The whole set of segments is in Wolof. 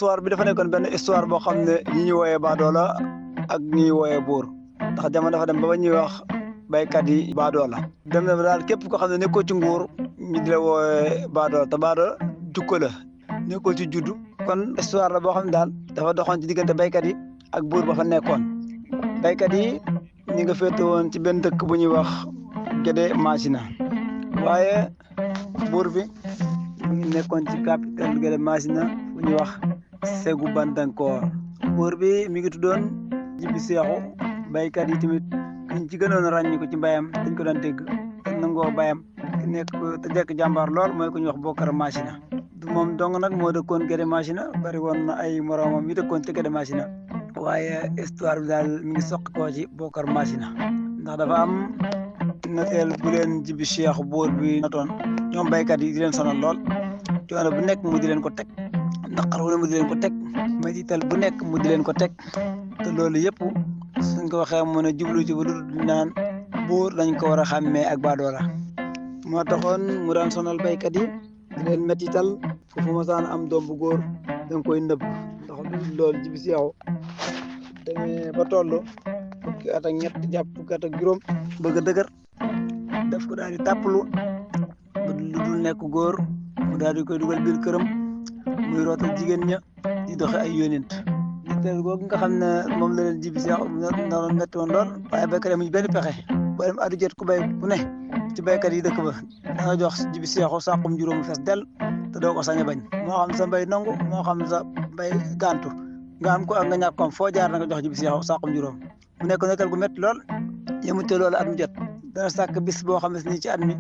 histoire bi dafa nekkoon benn histoire boo xam ne ñi ñu wooyee baadoola ak ñi ñuy wooyee buur ndax jamono dafa dem ba ñuy wax baykat yi baadoola dem na ba daal képp koo xam ne nekkoo ci nguur ñu di la wooyee baadoola te baadoola jukko la nekkoo ci juddu kon histoire la boo xam ne daal dafa doxoon ci diggante baykat yi ak buur ba fa nekkoon baykat yi ñi nga féete woon ci benn dëkk bu ñuy wax Gédé Masina waaye buur bi mu ngi nekkoon ci capital Gédé Masina bu ñuy wax Ségu Bandankoor buur bi mi ngi tuddoon Jibi Seexu baykat yi tamit kiñ ci gënoon a ràññi ko ci mbayam dañ ko daan dégg te nangoo bayam ki nekk te jekk jàmbaar lool mooy ku ñuy wax Bokar Masina du moom dong nag moo dëkkoon Gédé Masina bari woon na ay moroomam yu dëkkoon ci Gédé Masina waaye histoire bi daal mi ngi soqi koo ci Bokar Masina ndax dafa am noteel bu leen Jibi Seexu buur bi notoon ñoom baykat yi di leen sonal lool coono bu nekk mu di leen ko teg naqar wu ne mu di leen ko teg métital bu nekk mu di leen ko teg te loolu yëpp suñ ko waxee mu ne jublu ci bu dul naan buur dañ ko war a xàmmee ak baadoola moo taxoon mu daan sonal baykat yi di leen métital foofu mosaan am doom bu góor danga koy nëbb ndax loolu Jibi Seexu demee ba toll fukki at ak ñett jàpp fukki at ak juróom bëgg a dëgër daf ko daal di tàppalu ba lu dul nekk góor mu daal di koy dugal biir këram muy rootal jigéen ña di doxe ay yónent teel googu nga xam ne moom la leen Jibi Seexu naroon metti woon lool waaye béykat yi amuñ benn pexe boo dem addu jot ku béy ku ne ci béykat yi dëkk ba da nga jox Jibi Seexu sàqum juróomu fees del te doo ko sañ a bañ moo xam sa mbay nangu moo xam sa mbay gàntu nga am ko ak nga ñàkk ko am foo jaar na nga jox Jibi Seexu sàqum juróom mu nekk nekkal gu métti lool yemute loolu at mu jot dana sàkk bis boo xam ne nii ci at mi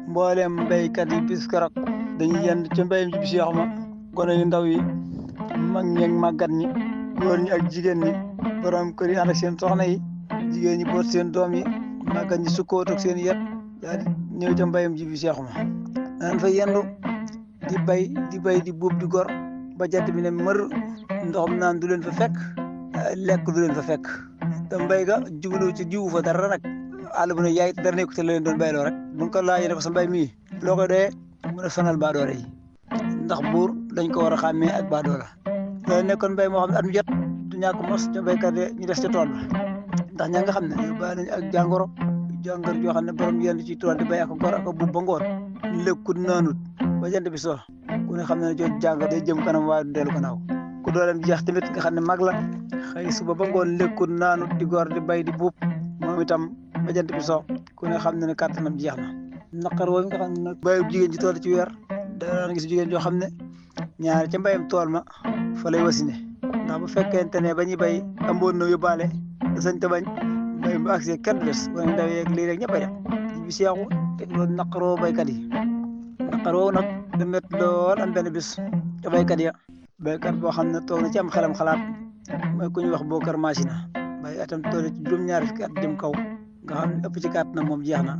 mbooleem béykat yi bis keroog dañuy yend ca mbéyam Jibi Seexu ma gone yu ndaw yi mag ñeeg màggat ñi góor ñi ak jigéen ñi borom kër yi ànd ak seen soxna yi jigéen ñi boot seen doom yi màggat ñi sukkoot ak seen yet daal di ñëw ca mbéyam Jibi Seexu ma danañ fa yendu di bay di buub di gor ba jant bi ne mër ndoxam naan du leen fa fekk lekk du leen fa fekk te mbéy ga jublu ci jiwu fa dara nag àll bu ne yaay dara nekku te la leen doon bayloo rek bu ko laajee ne ko sa mbéy mii loo koy doyee mën a sonal baadoole yi ndax buur dañ ko war a xàmmee ak baadoola loolu nekkoon mbéy moo xam ne at mu jot du ñàkk mos ca béykat yi ñu des ca tool ba ndax ña nga xam ne yóbbaale nañu ak jàngoro joo xam ne borom yenn ci tool di béy ak gor ak buub ba ngoon lekkut naanut ba jant bi so ku ne xam ne jooju jàngoro day jëm kanam waaye du dellu gannaaw ku dooleem jeex tamit nga xam ne mag la xëy suba ba ngoon lekkut naanut di gor di bay di buub moom itam ba jant bi so ku ne xam ne ne kàttanam jeex na naqar woowu nga xam ne nag bayu jigéen ji tool ci weer daan gis jigéen joo xam ne ñaari ca mbayam tool ma fa lay wasine ndax bu fekkente ne ba ñuy bay amboon na yóbbaale da sañ te bañ mbay bu agsi kenn du des wala ndaw yeeg lii rek ñëpp a dem Jibi Seexu teg loolu naqaroo baykat yi naqaroo nag da met lool am benn bis te baykat ya baykat boo xam ne toog na ci am xelam xalaat mooy ku ñuy wax Bokar Masina bay atam toll ci juróom-ñaari fukki at jëm kaw nga xam ne ëpp ci kàtt na moom jeex na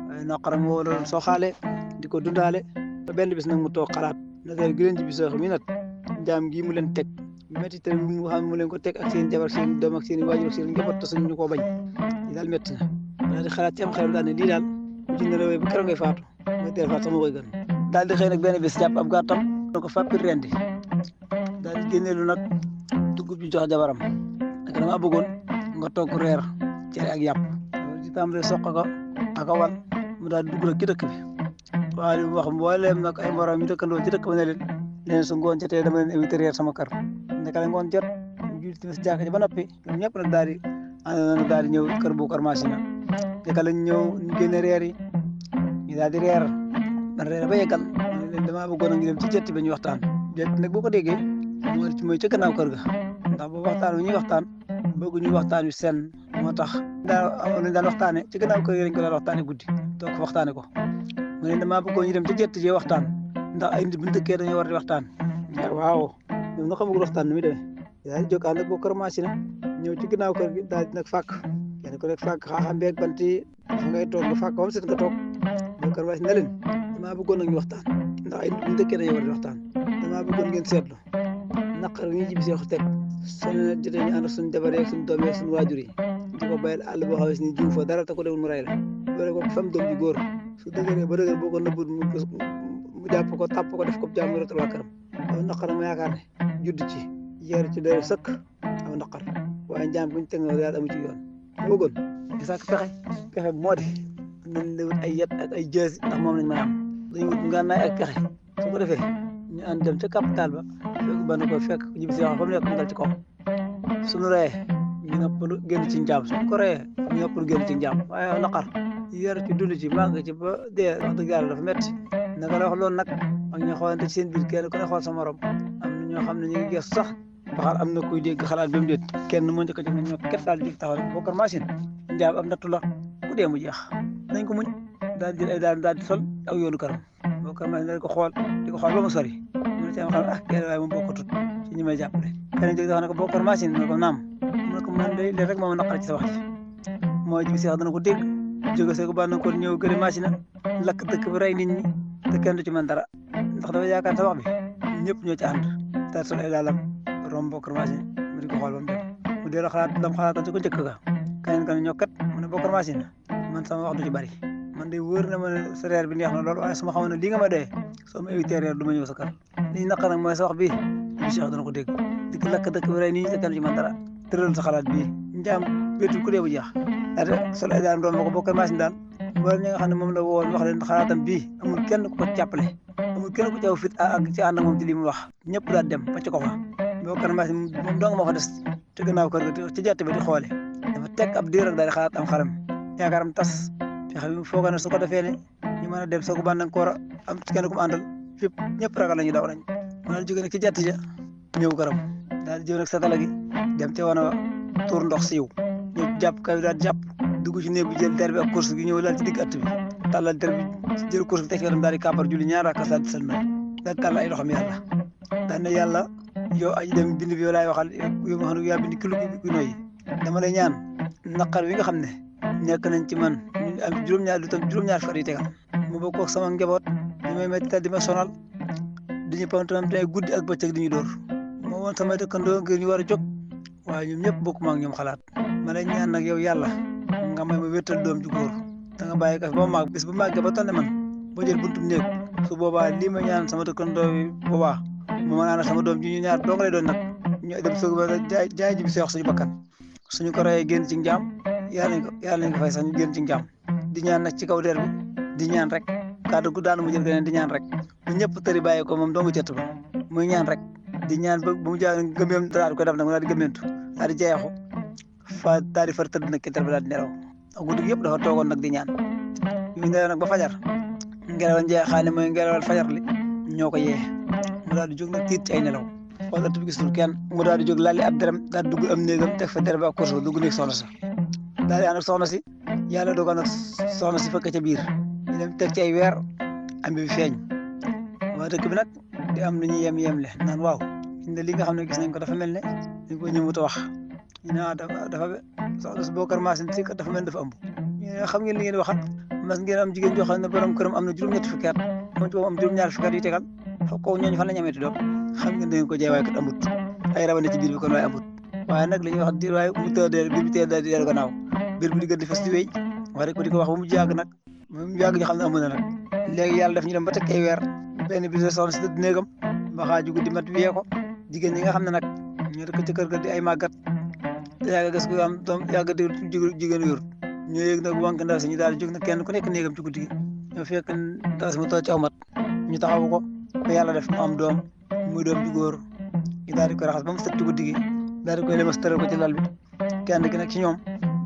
waaye naqaram woo loolu soo xaale di ko dundaale te benn bis nag mu toog xalaat na teel gi leen Jibi Seexu mi nag njaam gii mu leen teg métti te mu xam mu leen ko teg ak seen jabar seen doom ak seen waajur ak seen njaboot te suñ ñu koo bañ lii daal métti na daal di xalaat ci am xelam daal ne lii daal mu ci nar a wéy ba keroog ngay faatu ngay teel faatu sama koy gën daal di xëy nag benn bis jàpp ab gàttam da ko fàppir rendi daal di génneelu nag dugub ji jox jabaram ak dama bëggoon nga togg reer cere ak yàpp di tàmbalee soq ko ak wal mu daal di dugg nag ci dëkk bi waaye li mu wax mbooleem nag ay morom yi dëkkandoo ci dëkk ba ne leen su ngoon jotee dama leen invité reer sama kër ndekale ngoon jot ñu jul timis jàkk ji ba noppi ñoom ñëpp nag daal di ñëw kër Bokar Masina ndeka lañ ñëw ñu génne reer yi ñu daal di reer ban reer ba yeggal leen damaa bëggoon a ngi dem ci jëtti ba ñu waxtaan jëtti nag boo ko déggee mooy ca gannaaw kër ga ndax boobu waxtaan wi ñuy waxtaan bëgg ñu waxtaan wi seen moo tax lañ daan waxtaane ci gannaaw kër yi lañ ko daan waxtaane guddi toog ko waxtaane ko mu ne damaa bëggoon ñu dem ci jëtti ji waxtaan ndax ay nit bu ñu dëkkee dañoo war di waxtaan waaw ñoom nga xamagul waxtaan ni muy demee daal di jokkaan nag Bokar Masina ñëw ci ginnaaw kër gi daal di nag fàkk kenn ko rek fàkk xaaxam beeg bant yi fa ngay toog nga fàkk ba mu set nga toog Bokar Masina ne leen damaa bëggoon nag ñu waxtaan ndax ay nit bu ñu dëkkee dañoo war di waxtaan damaa bëggoon ngeen seetlu naqar yi Jibi Seexu teg suñu jotee ñu ànd ak suñu jabar yeeg suñu doom yeeg suñu waajur yi di ko bayal àll boo xam ne jiw fa dara te ko demul mu rey la boole ko fam doom ji góor su dëgëree ba dëgër boo ko nëbbut mu jàpp ko tàpp ko def ko jàmm rotal waa këram loolu naqar ma yaakaar ne judd ci yar ci doy sëkk aw naqar waaye njaam buñ teg na yàlla amu ci yoon moo gën di sàkk pexe moo di nañ la wut ay yet ak ay jeesi ndax moom lañ mën a am dañu wut ngànnaay ak pexe su ko defee ñu ànd dem ca capital ba fekk ba ko fekk ñibbi si wax fa mu nekk mu dal ci kaw suñu reyee ñu noppalu génn ci njaam suñu ko reyee ñu noppalu génn ci njaam waaye aw naqar yar ci dund ci màgg ci ba dee wax dëgg yàlla dafa metti naka la wax loolu nag ak ñu xoolante ci seen biir kenn ku ne xool sa morom am na ñoo xam ne ñu ngi gëstu sax baxaar am na kuy dégg xalaat ba mu déet kenn moo njëkk a jóg ne ñoo ket daal di taxaw rek bokkar machine njaam ab nattu la ku dee mu jeex nañ ko muñ daal jël ay daal di sol aw yoonu këram bokkar machine daal di ko xool ba mu sori mu ne ci am xam kenn waaye moom bokkatut ci ñi may jàppale kenn jóg taxaw ne ko bokkar machine mu ne ko naam mu ne ko man day leen rek moo ma naqar ci sa wax ji mooy jibi seex dana ko dégg jóge see ko ba ko ñëw gëri machine lakk dëkk bi rey nit ñi te kenn du ci man dara ndax dafa yaakaar sa wax bi ñëpp ñoo ci ànd daal sol ay daalam romb bokkar machine mu di ko xool ba mu dem mu delloo xalaat lam xalaatoon ci ko njëkk ga keneen ka ne ñoo kat mu ne bokkar machine man sama wax du ci bari man de wóor na ma ne sa reer bi neex na loolu waaye su ma xamoon ne lii nga ma dee soo ma éviter reer du ma ñëw sa kër li ñu naqar nag mooy sa wax bii ñu Cheikh dana ko dégg di lakk dëkk bi rey nit ñi te kenn du ci man dara tëral sa xalaat bii njaam béetul ku dee bu jeex daal sol ay daan romb ko bokkar machine daan mboolem ñi nga xam ne moom la woon wax leen xalaatam bii amul kenn ku ko jàppale amul kenn ku ci aw fit ak ci ànd ak moom ci li mu wax ñëpp daal dem pàcc ko fa bokkar machine moom dong moo fa des te gannaaw kër ga ci jàtt bi di xoole dafa teg ab diir ak daal di xalaat am xalam yaakaaram tas fexe bi mu foogee ne su ko defee ne ñu mën a dem soo ko bànn koor am ci kenn ku mu àndal fépp ñëpp ragal la ñu daw nañ mu daal jóge nag ci jàtt ja ñëw këram daal di jëw nag satala gi dem ca wana tuur ndox siiw ñëw jàpp kaw daal jàpp dugg ci néeg bi jël der bi ak course gi ñëw daal ci digg att bi tàllal der bi jël course bi teg ci wetam daal di kàppar julli ñaar rakka daal di sëlmal daal di tàll ay loxoom yàlla daal ne yàlla yow aji dem bind bi yow laay waxal yow ma xam ne yaa bind kilo gi noyyi dama lay ñaan naqar wi nga xam ne nekk nañ ci man ñu am juróom-ñaar far yi tegal mu bokk ak sama njaboot di may metti di ma sonal di ñu pamtamam te guddi ak bëccëg di ñu dóor moo woon sama dëkkandoo ngir ñu war a jóg waaye ñoom ñëpp bokk ma ak ñoom xalaat ma lay ñaan nag yow yàlla nga may ma wéttal doom ju góor da nga bàyyi ko fi ba mu màgg bis bu màggee ba toll ne man boo jël buntum néeg su boobaa lii ma ñaan sama dëkkandoo bi boobaa mu mën a ànd sama doom ji ñu ñaar dong lay doon nag ñu dem soog ba jaay ji bi si wax suñu bakkan suñu ko reyee génn ci njaam yàlla nañ ko fay sax ñu génn ci njaam di ñaan nag ci kaw der bi di ñaan rek kàddu gu daanu mu jël keneen di ñaan rek bu ñëpp tëri bàyyi ko moom dong cett ba muy ñaan rek di ñaan ba mu jaa gëmeem daal di ko def nag mu daal di gëmeentu daal di jeexu fa daal di far tëdd nag ki der bi daal di nelaw ak guddi gi yëpp dafa toogoon nag di ñaan ñu nelaw nag ba fajar ngelaw njeexaane mooy ngelawal fajar li ñoo ko yee mu daal di jóg nag tiit ci ay nelaw xool ëtt bi gisul kenn mu daal di jóg lalli ab derem daal di dugg am néegam teg fa der bi ak course ba dugg néeg soxna si daal di ànd ak soxna si yàlla dogal nag soxna si fekk ca biir ñu dem teg ci ay weer am bi feeñ waa dëkk bi nag di am lu ñuy yem le naan waaw inde li nga xam ne gis nañ ko dafa mel ne ñu ko ñëwut a wax ñu ne dafa soxna si bokkar machine si dafa mel dafa ëmb ñu ne xam ngeen li ngeen waxat mas ngeen am jigéen joo xam ne borom këram am na juróom-ñetti fukki at moom ci moom am juróom-ñaar fukki at yu tegal ko ñooñu fan la ñu amee doom xam ngeen da ngeen ko jaay waaye kat amut ay rabane ci biir bi kon waaye amut waaye nag li ñuy wax diir waaye mu tëddee biir bi teel daal di dellu gannaaw biir bi di gën di fes di wéy wax rek di ko wax ba mu yàgg nag mu yàgg ñu xam ne amu na nag léegi yàlla def ñu dem ba teg ay weer benn bis la soxna si tëdd néegam ba xaaju guddi mat wiyee ko jigéen ñi nga xam ne nag ñu dëkk ci kër ga di ay màggat te yàgg gas ko am doom yàgg di jigéen yor ñu yéeg nag wànq ndaw si ñu daal di jóg nag kenn ku nekk néegam ci guddi gi ñoo fekk ndaw si mu toog ci aw mat ñu taxawu ko ba yàlla def mu am doom muy doom ju góor ñu daal di koy raxas ba mu set ci guddi gi daal di koy lemas tëral ko ci lal bi kenn ki nag ci ñoom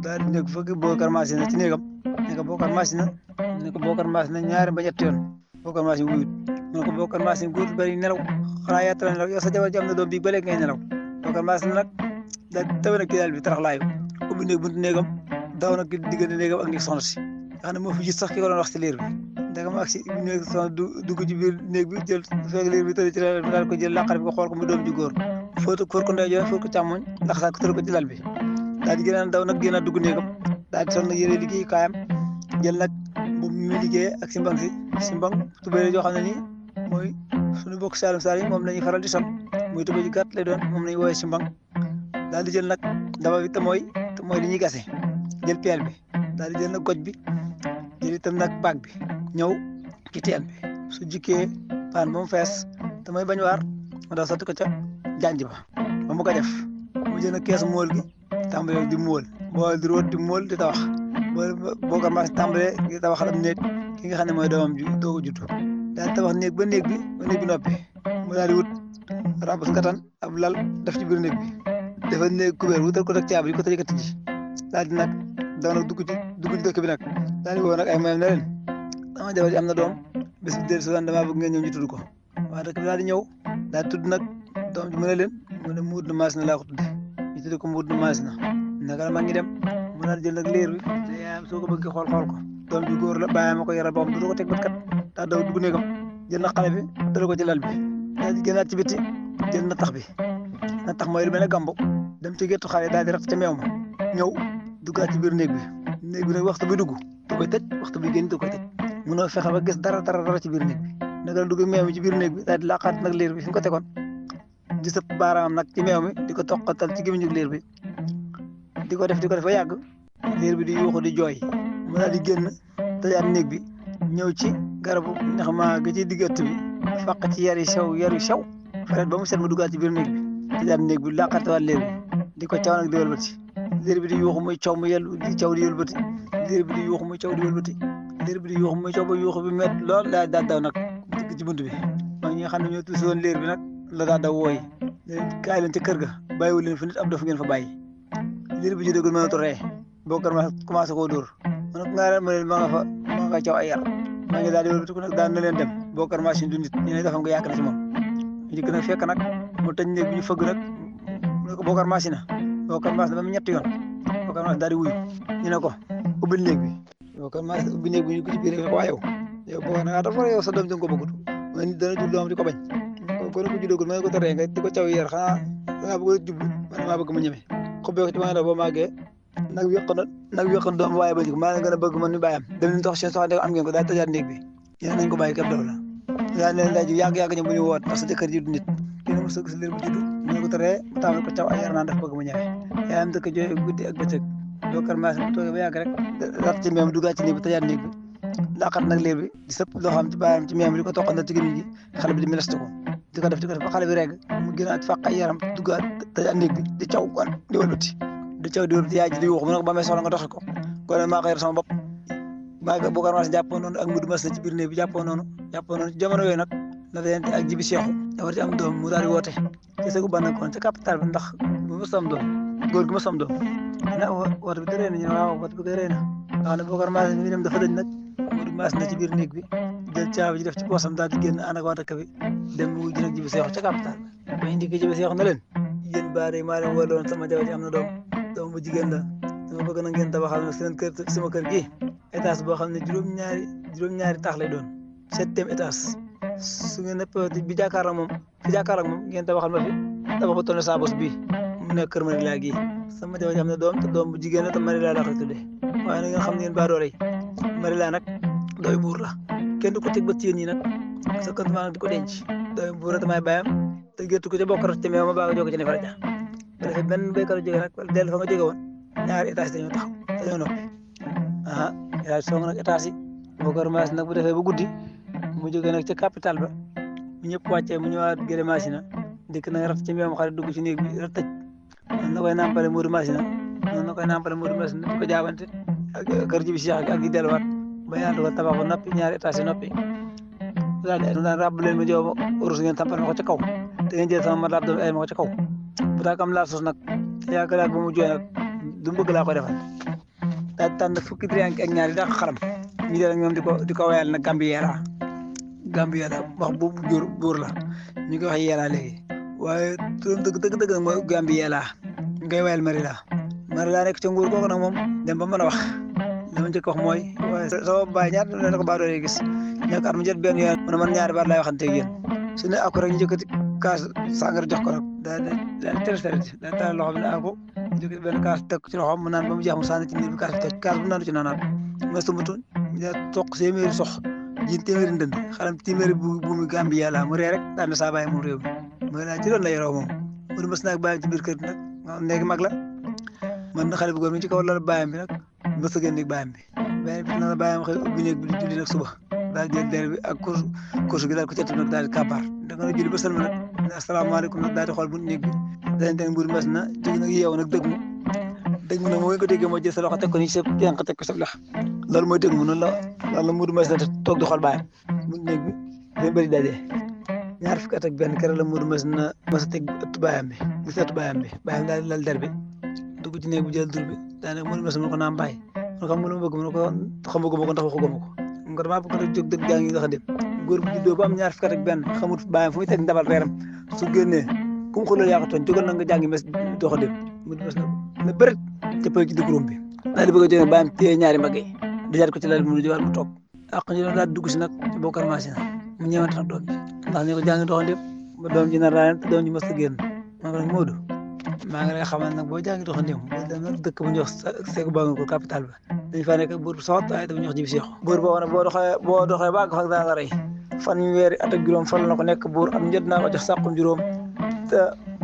daal di nekk fekk bookar machine na ci néegam ne ko bookar machine na ne ko bookar machine na ñaari ba ñetti yoon bookar machine wuyut mu ne ko bookar machine góor bari nelaw xanaa yaa tara nelaw yow sa jabar ji am na doom bii ba léegi ngay nelaw bookar machine nag daal taw nag ci daal bi tarax laayu ubbi néeg buntu néegam daw nag diggante néegam ak néeg soxna si nga xam ne moo fi gis sax ki ko doon wax ci liir bi ndegam ak si néeg soxna dugg ci biir néeg bi jël fekk liir bi tëdd ci lal bi daal ko jël làqar bi ko xool ko mu doom ji góor fóotu ko ndeyjoor fóot ko càmmoñ ndax sax ko tëral ko ci lal bi daal di gën a daw nag gën a dugg néegam daal di sol nag yére liggéey kaayam jël nag bu mu liggéey ak si mbang tubéy joo xam ne nii mooy suñu bokk Saalum Saar yi moom la ñuy faral di sol muy tubéy ji gàtt lay doon moom la ñuy woowee si mbang daal di jël nag daba bi te mooy li ñuy gase jël peel bi daal di jël nag goj bi jël itam nag baag bi ñëw ci teen bi su jikkee paan ba mu fees te mooy bañ waar ma daw sotti ko ca janj ba ba mu ko def mu jël keesu mool gi tàmbalee di mool boole di root di mool di tabax boo ko mas tàmbalee di tabaxal am néeg ki nga xam ne mooy doomam ju doo ko judd daal di tabax néeg ba néeg bi noppi mu daal di wut rabas ngatan ab lal def ci biir néeg bi dafa néeg kubéer wutal ko nag caabi yi ko tëjee tëj daal di nag daw nag dugg ci dëkk bi nag daal di woo nag ay mayam ne leen sama jabar ji am na doom bés bi dellusi waan damaa bëgg ngeen ñëw ñu tudd ko waa dëkk bi daal di ñëw daal di tudd nag doom ji mu ne leen mu ne muud na maas na laa ko tudde ñu tudde ko muud na maas na naka la maa ngi dem mu daal jël nag liir bi te yaayam soo ko bëgg xool ko doom ji góor la bàyyam a ko yaral boppam du ko teg bët kat daa daw dugg néegam jël na xale bi dal ko ci lal bi daal di génnaat ci biti jël na tax bi na tax mooy lu mel ne gambu dem ci géttu xale daal di rat ca meew ma ñëw duggaat ci biir néeg bi nag waxtu bi dugg da koy tëj waxtu bi génn da koy tëj mënoo fexe ba gis dara ci biir néeg bi naka la dugg meew mi ci biir néeg bi daal di laqaat nag liir bi fi mu ko tegoon di sëpp baaraamam nag ci meew mi di ko toqatal ci gémmiñu liir bi di ko def ba yàgg liir bi di yuuxu di jooy mu daal di génn tëjaat néeg bi ñëw ci garabu ndax maa ga ci diggat bi faq ci yar yu sew fexet ba mu set mu duggaat ci biir néeg bi tëjaat néeg bi laqaatawaat liir bi di ko caw nag di wëlbati liir bi di yuuxu muy caw mu yellu di caw di wëlbati liir bi di yuuxu muy caw di wëlbati liir bi di yuuxu muy caw ba yuuxu bi met lool daal daw nag dugg ci bunt bi mag ñi nga xam ne ñoo tuusi woon liir bi nag la daa daw wooyi leen kaay leen ci kër ga bàyyiwul leen fi nit am dafa ngeen fa bàyyi liir bi juddagul mënatu ree boo kër ma commencé koo dóor ma ne ko ngaa ma leen ma nga caw ay yar maa ngi daal di wëlbatiku nag daan na leen dem boo kër machine du nit ñu ne dafa nga yàq na ci moom ñu dikk nag fekk nag mu tëj néeg bi ñu fëgg nag mu ne ko boo kër machine ba mu ñetti yoon boo kër machine daal di wuyu ñu ne ko ubbil néeg bi boo kër machine ubbi néeg bi ñu ko ci biir waa yow boo kër dafa yow sa doom ko bëggut ma nit dana jur doom di ko bañ ko ne ko juddagul ma ne ko teree nga di ko caw yar xanaa dangaa bëgg a jublu man maa bëgg mu ñeme xubbee ko ci ma ne la boo màggee nag wéqoon doom waaye bañ ko maa leen gën a bëgg man mi bàyyam dem leen dox seen soxna am ngeen ko daal tëjaat néeg bi yéen nañ ko bàyyi képp daw la yaa leen laaj yàgg ñoom bu ñu woot ndax sa jëkkër ji du nit kenn mu sëgg si liir bu juddu mu ne ko teree mu taamal ko caw ay yar naan dafa bëgg mu ñeme yaayam dëkk jooy guddi ak bëccëg doo kar maas bu toogee ba yàgg rek rat ci meem duggaat ci néeg bi tëjaat néeg bi laqat nag liir bi di sëpp loo xam ci baayam ci meem bi di ko toqandal ci gémmiñ gi xale bi di meleste ko di ko def ba xale bi reg mu gënaat fàq ay yaram duggaat tëjaat néeg bi di caw kon di wëlbati yaay ji di yuuxu mu ne ko ba may soxla nga doxi ko kon maa ko yor sama bopp maa ngi boo ko mas jàppoo noonu ak mudu mas na ci biir néeg bi jàppoo noonu ci jamono yooyu nag la dente ak jibi seexu da war ci am doom mu daal di woote ci sëgu bannakoon ca capital bi ndax bu ma sam doom góor gi ma sam doom na woote bi tëree na ñu ne waaw woote bi tëree na wax ne boo ko mas mi dem dafa dëj nag mudu mas na ci biir néeg bi jël caabi ji def ci poosam daal di génn ànd ak waa dëkk bi dem mu ji nag jibi seexu ca capital ba indi ko jibi seexu na leen yéen baare maa leen waloon sama jabar ji am na doom bu jigéen la dama bëgg na ngeen tabaxal na seen kër sama kër gi étage boo xam ne juróom-ñaari taax lay doon 7e étage su ngeen nepp bi jàkkaarloo moom fi jàkkaarloo moom ngeen tabaxal ma fi tabax bu toll saa bos bii mu nekk kër Marie gii sama jabar ji am na doom te doom bu jigéen la te Marie laa koy tuddee waaye na ngeen xam ne ngeen baa doole yi Marie nag dooy buur la kenn du ko teg ba ci yéen ñi nag sa contement nag di ko denc dooy buur la te may bàyyam te gëttu ko ca bokk rek ca meew ma baa nga jóge ci neefere ja bu defee benn béykat jóge nag wala dellu fa nga jóge woon ñaari étage dañoo taxaw dañoo noppi étage song nag étage yi boo ko remercié nag bu defee ba guddi mu jógee nag ca capital ba mu ñëpp wàccee mu ñëwaat gërëm machine dikk nag rat ci meewam xarit dugg ci néeg bi rat tëj noonu la koy nàmpale Modou machine di ko jaabante ak kër ji bi Cheikh ak di delluwaat ba yaatu ko tabax ba noppi ñaari étage yi noppi daan ràbb leen ma jow urus ngeen tampal ma ko ca kaw te ngeen jël sama mat laab doom ay ma ko ca kaw bu daa am laa sos nag yaakaar ba mu jooy nag du mu bëgg laa koy defal daal tànn fukki triangle ak ñaar yi daa xaram ñu dee ñoom di ko wayal nag Gambie wax bu buur la ñu koy wax yeelaa léegi waaye turam dëgg nag mooy Gambie ñu koy wayal Marie la nekk ca nguur kooku nag moom dem ba mën a wax dama njëkk wax mooy waaye sama baay ñaar la ko baa doole gis ñàkk at mu jot benn yoon mu ne man ñaari baat laay waxanteeg yéen su ne ako rek ñu jëkkati kaas sàngara jox ko nag daal taal loxo bi ne ako jóge benn kaas teg ci loxoom mu naan ba mu jeex mu sànni ci niir bi kaas bi toj kaas bu naanu ci naanaat ma sumbatu da toq téeméeri sox ji téeméeri ndënd xalam téeméeri buumi Gambie yàlla mu ree rek daal ne saa bàyyi moom réew mi mooy laa ci loolu la yoroo moom mu ne mas naag bàyyam ci biir kër gi nag néegi mag la man na xale bu góor mi ci kaw lal bàyyam bi nag mës a génn néeg bàyyam bi benn bis na bàyyam xëy ubbi néeg bi di julli nag suba daal jël der bi ak course gi daal ko cëtt nag daal di kàbbar da nga julli ba sëlma nag ne asalaamaaleykum nag daal di xool bu néeg bi dañ teg mburu mes na jóg nag yeewu nag dëgg mu nag moo ko déggee moo jël sa loxo teg ko ni sa tenq teg ko sa lex loolu mooy dëgg mu noonu la mburu mes na te toog di xool bàyyam bu néeg bi dañ bëri dajee ñaar fukki at ak benn kere la mburu mes na mas a teg ëtt bàyyam bi gis ëtt bàyyam daal di lal der bi dugg ci néeg bi jël dur bi daa ne mburu mes na ko naam bàyyi man xam nga lu ma bëgg mu ne ko xamaguma ko ndax waxuguma ko mu ko damaa bëgg rek jóg dëgg gaa ngi dox a dem góor bu juddoo ba am ñaar fukki at ak benn xamut bàyyam fu muy teg ndabal reeram su génnee ku mu xooloo yaa ko tooñ jógal na nga jàngi mes dox a dem mu mes na bërit jëppal ci dëkkuróom bi daal di bëgg a jógee bàyyam téye ñaari mbagg yi dajaat ko ci lal mu jógaat mu toog ak ñu daal dugg si nag ci bokkar machine mu ñëwante nag doom bi ndax ñu ko jàngi dox a dem ba doom ji nar raa te doom ji mës a génn maa ngi lay Modou maa ngi lay xamal nag boo jàngi dox a dem boo dem nag dëkk bu ñuy wax Seegu Bango ko capital ba dañ fa nekk buur bu soxot waaye dafa ñuy wax Jibi Seexu buur boo xam ne boo doxee ba àgg fa dana la rey fan weeri at ak juróom fal na ko nekk buur am njët naa ko jox sàqum juróom te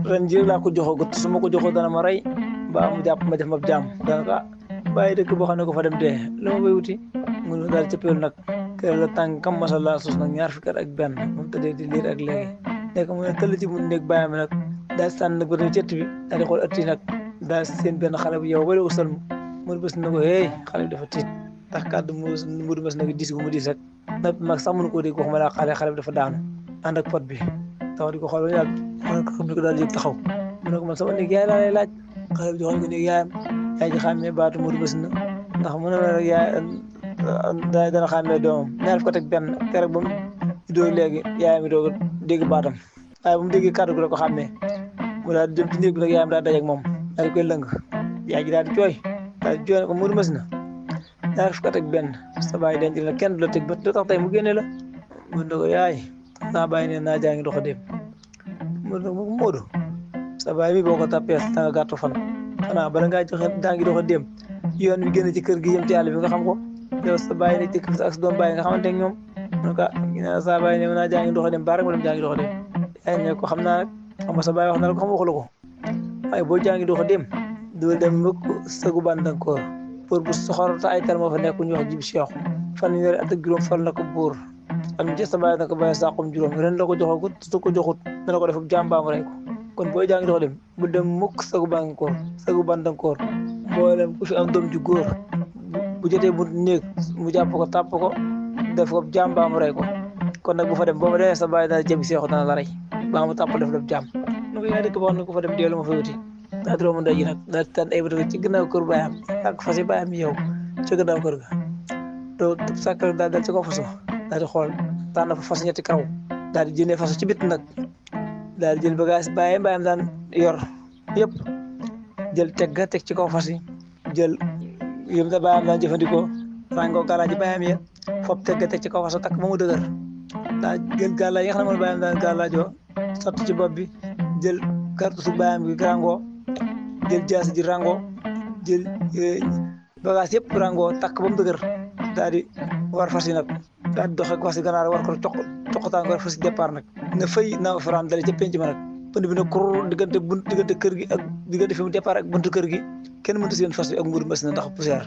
ren ji laa ko joxoo gut su ma ko joxoo dana ma rey ba mu jàpp ma def ma jaam dana ko bàyyi dëkk boo xam ne ko fa dem dee lu ma bay wuti mun daal cëppeelu nag kër la tànkam masala suus nag ñaar fukki at ak benn moom tëddee di liir ak léegi nekk mu ne tëll ci mu néeg bàyyam nag daal sànn nag ba ne cëtt bi daal di xool ëtt yi nag daal seen benn xale bu yow bari usal mu bës na ko hey xale bi dafa tiit ndax kàddu mu bës nag diis gu mu diis rek nag mag sax mënu koo dégg waxuma laa xale bi dafa daanu ànd ak pot bi taxaw di ko xool ba yàgg mën ko xam ni ko daal di yëg taxaw mu ne ko man sama néeg yaay laa lay laaj xale bi joxoon ko néeg yaayam yaay ji xàmmee baatu mu bës na ndax mu ne la rek yaay dana xàmmee doomam ñaar fukk ak benn keroog ba mu juddoo léegi yaayam yi doog a dégg baatam waaye ba mu déggee kàddu gi la ko xàmmee mu daal di dem ci néeg bi nag yaayam daal dajeeg moom daal di koy lëng yaay ji daal di jooy ne ko Modou Mas na ñaar fukk ak benn sa baay denc la kenn du la teg ba du tax tey mu génne la mu ne ko yaay saa baay ne naa jaa ngi dox a dem mu ne ko Modou sa baay mi boo ko tappee da nga gàttu fan xanaa bala ngaa joxe daa ngi dox a dem yoon bi génn ci kër gi yëm ci àll bi nga xam ko yow sa baay ne ci ak sa doom baay nga xamante ak ñoom mu ne ko sa baay ne naa jaa ngi dox a dem ba rek ma dem jaa ngi dox a dem yaay ne ko xam naa rek xam nga sa baay wax na la ko xam waxu la ko waaye boo jaa ngi dox a dem doo dem mukk sëgu bandankoor buur bu soxor te ay kar moo fa nekk ñu wax Jibi Seexu fan weeri at ak juróom fal na ko buur am ci sa baay na ko bàyyi sàqum juróom ren la ko joxagut su ko joxut dana ko def jàmbaam rey ko kon booy jaa ngi dox a dem bu dem mukk sëgu bandankoor mboolem ku fi am doom ju góor bu jotee bu néeg mu jàpp ko tàpp ko def ko jàmbaam rey ko kon nag bu fa dem boo fa dee sa baay dana Jibi Seexu dana la rey baa mu tàpp def jàmm nu ko yaay dëkk ba wax ne ko fa dem deelu ma fa wuti daa doomu ndey ji nag daa tànn ay bëtëg ci gannaaw kër baayam ak fas yi baayam yow ci gannaaw kër ga doo sàkkal daal dal ci kaw fasu daal di xool tànn fa fas ñetti kaw daal di jëndee fasu ci bit nag daal di jël bagage baayam daan yor yëpp jël teg ci kaw fas yi jël yëm da baayam daan jëfandikoo ràngoo gàllaaji baayam ya fop teg ci kaw fasu takk ba mu dëgër daa jël gàllaaj yi nga xam ne moom baayam daan gàllaajoo sotti ci bopp bi jël kartusu baayam bi ràngoo jël jaasi ji rango jël bagage yëpp rango takk ba mu dëgër daal di war fas yi nag daal di dox ak fas yi ganaar war ko coqataan ko war fas yi départ nag na fay na faram dale ca penc ma nag pënd bi nag kur diggante kër gi ak diggante fi mu départ ak buntu kër gi kenn mënta seen fas yi ak Modou Mas na ndax poussière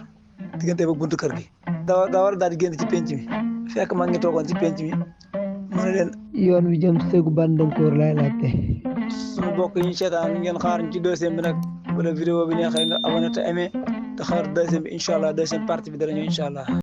diggante ak buntu kër gi daa war daal di génn ci penc mi fekk maa ngi toogoon ci penc mi mu ne leen yoon wi jëm Sëgu Bandankoor laay laajte suñu bokk yi ñu seetaan ngeen xaar ci deuxième bi nag wala vidéo bi neexee nga abonné te aimé te xaar deuxième bi incha allah deuxième partie bi dara ñëw incha allah